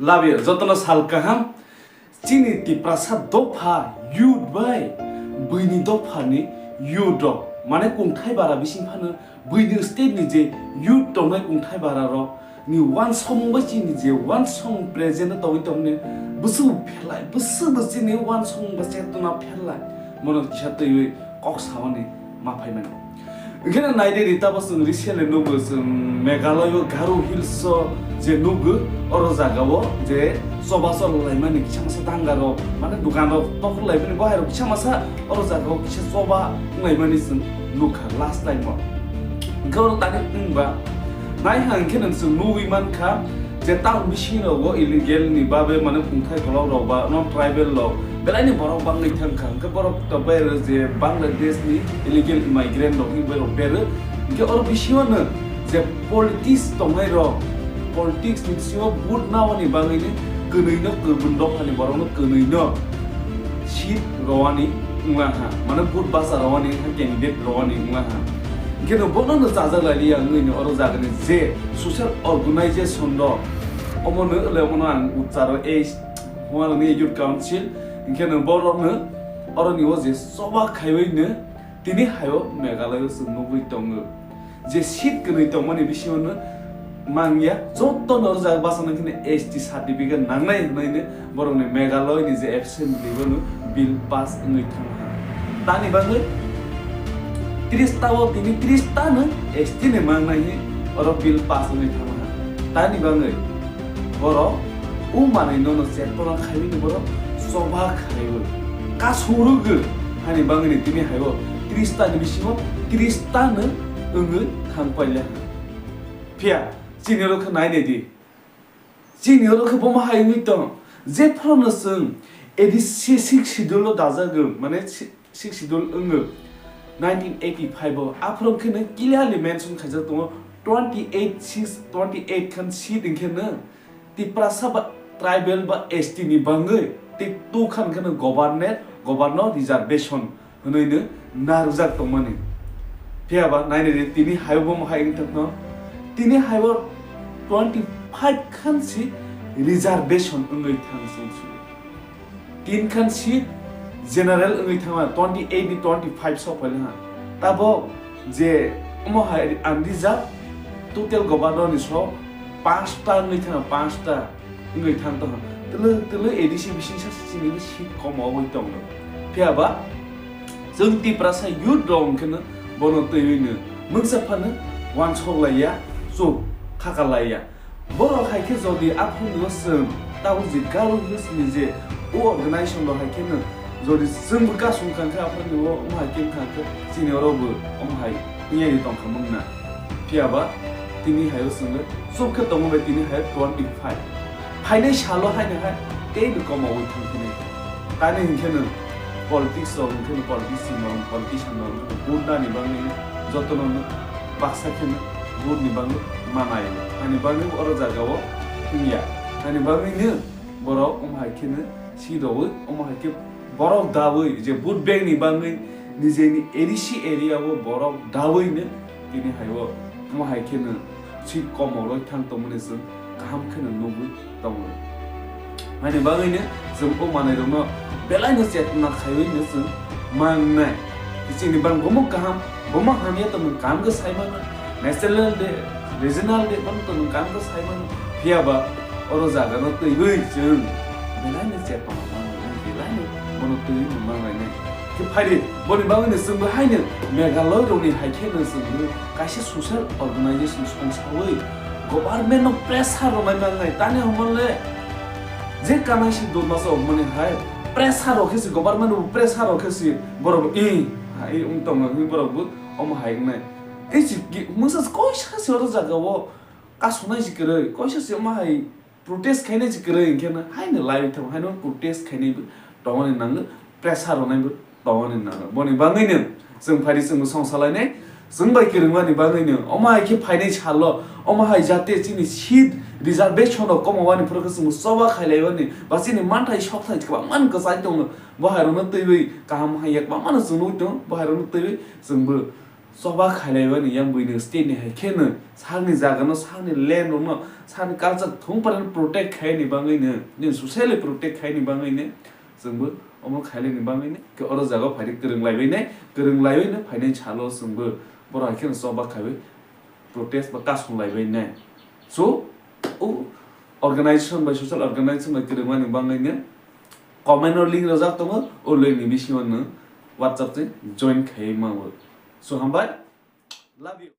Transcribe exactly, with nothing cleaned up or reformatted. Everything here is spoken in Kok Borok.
Labio, jotono sal kaham, chini Tiprasa dopha youth bai buini dophani youth rok, mane kungthai bara bising phano buini state ni je youth tongnai kungthai bara rok ni wansong bai chini je wansong present tongwi tongni bwswk phelai, bwswk bo chini wansong ba chetona phelai, mono kisa twiwi kok samani ma phaimani. Hwnkhe no naidi ri, tabo chwng recently nugo, chwng Meghalaya o Garo Hills o je nugo, oro jaga o je choba chol laimani kisa masa danga rok, mane dukan rok tokol laimani, bo hai rok kisa masa oro jaga o kisa choba wng laimani chwng nukha last time o. Hwnkhe oro tani wngba nai ha hwnkhe no chwng nugwi mankha, je town bisingo illegal ni bagwi mane kungthai kolok rok ba non tribal rok belai ni borok bangwi thang kha, hwnkhe borok to berwi je Bangladesh ni illegal immigrant rok hinwi berwi berwi, hwnkhe oro bisingo no je politics tongnai rok, politics ni bisingo vote naoni bagwi ni kwnwi no kwbun dopha ni borok no kwnwi no seat rowani wngla ha, mane vote basa rowani ha, candidate rowani wngla ha. Hwnkhe no bono no chajak lai liya wngwi no oro jaga ni je social organization rok, omo no le omo no ang ucharo ei Huanani Youth Council, hwnkhe no borok no oro ni o je choba khaiwi no tini hai o Meghalaya o chwng nugwi tongo. Je seat kwnwi tongmani bisingo no mangya, joto no rwjak basa nang kheno S T certificate nangnai hwnwi no borok ni Meghalaya ni je assembly bono bill pass wngwi thang ha. Tani bagwi tris ta o tini tris ta no S T ni mangnai hi oro bill pass wngwi thang ha. Tani bagwi borok o manwi nono chetona khaiwi ni borok choba khaiwi kasung rwgwi hani bagwi ni tini hai o tris ta ni bisingo tris ta no wngwi thang paile ha. Phiya chini oro khe nai nai di. Chini oro khe bomo hai wngwi tong. Je phano chwng A D C sixth schedule o dajago, mane si-, sixth schedule wngwi nineteen eighty-five o. Aphuru khe no clearly mention khaijak tongo, twenty-eight six, twenty-eight khan seat wngkhe no Tiprasa ba tribal ba S T ni bangwi tei two khan khe no governor, governor reservation hwnwi no narwkjak tongmani. Phiya ba nai nai di, tini hai o bomo hai wngwi thangno, tini hai o twenty five khan si reservation wngwi thang song si. Tin khan si general wngwi thangma, twenty eight ni twenty five sok phai ha. Tabo je omo hai ang reserve total governor ni sok panch ta wngwi thang, panch ta. Wngwi thang tong. Twlwi twlwi A D C bising sa chini seat kom wngwi tong. Phiya ba chwng Tiprasa youth rok hwnkhe no bono twiwi no mungsa phano wansok laiya, chuk khaka laiya. Borok hai khe jodi aphuru no chwng tabuk je Garo Hills ni je o organization rok hai khe no jodi chwng bo kasung kha khe aphuru no omo hai khe kha khe chini oro bo omo hai wngya tong kha mung na. Phiya ba tini hai o chwng le chuk khe tongo bai tini hai twenty five. Phainai salo haino hai tei no komo wi thang phini. Tani hinkhe no politics rok hinkhe no politics ni rok politician rok hinkhe no vote nani bagwi joto no baksa khe no vote ni bagwi manai. Ani bagwi oro jaga o wngya. Ani bagwi no borok omo hai khe no si rogwi omo hai khe borok dawi je vote bank ni bagwi nijeni A D C area o borok dawi no tini hai o omo hai khe no si komo roi thang tongmani chwng kaham khe no nugwi tongo. Ani bagwi no chwng o manai rok no belai no chetna khaiwi no chwng mangnai. Chini bang bomo kaham, bomo hamya tongmani kaham khe sai mano, national day, regional day bono tongmani kaham khe sai mano. Phiya ba oro jaga no twiwi chwng belai no chetna mangnai, belai no bono twiwi no manglainai. Khe phai di, boni bagwi no chwngbo haino Meghalaya rokni hai khe no chwngbo kaisa social organization songsawi government no pressure rwnai nangnai. Tani hwnmale je kanai si dorma chok mani hai pressure rok khe si, government bo pressure rok khe si borok bo i hai wng tong nang borok bo omo hai wngnai. Tei si ki-, mungsa koisa si oro jaga o kasonai si kwrwi, koisa si omo hai protest khainai se kwrwi, hinkhe no haino lai thang, haino protest khainai bo tongmani nango, pressure rwnai bo tongmani nango. Boni bagwi no chwng phaidi chwngbo songsa lainai, chwng bai kwrwngmani bagwi no omo hai khe phainai salo, omo hai jate chini seat reservation rok komo wani phuru khe chwngbo choba khailai bani, ba chini manthai sokthai kwbangma no kwchai tongo, bo hai rokno twiwi kaham hai ya kwbangma no chwng nugwi tongo, bo hai rokno twiwi chwngbo choba khailaibani yang buino state ni hai kheno sakni jaga no, sakni land rok no, sakni culture thung parano protect khaini bangwi no, nini socially protect khaini bangwi no chwngbo omo khailaini bangwi no khe oro jaga phaidi kwrwng laibai nai, kwrwng laiwi no phainai salo chwngbo boro hai kheno choba khaiwi protest ba kasung laibai nai. So o organization bai, social organization bai kwrwngmani bangwi no comment o link rwjak tongo, o link ni bisingo no WhatsApp se join khaiwi mango. So hambai, love you.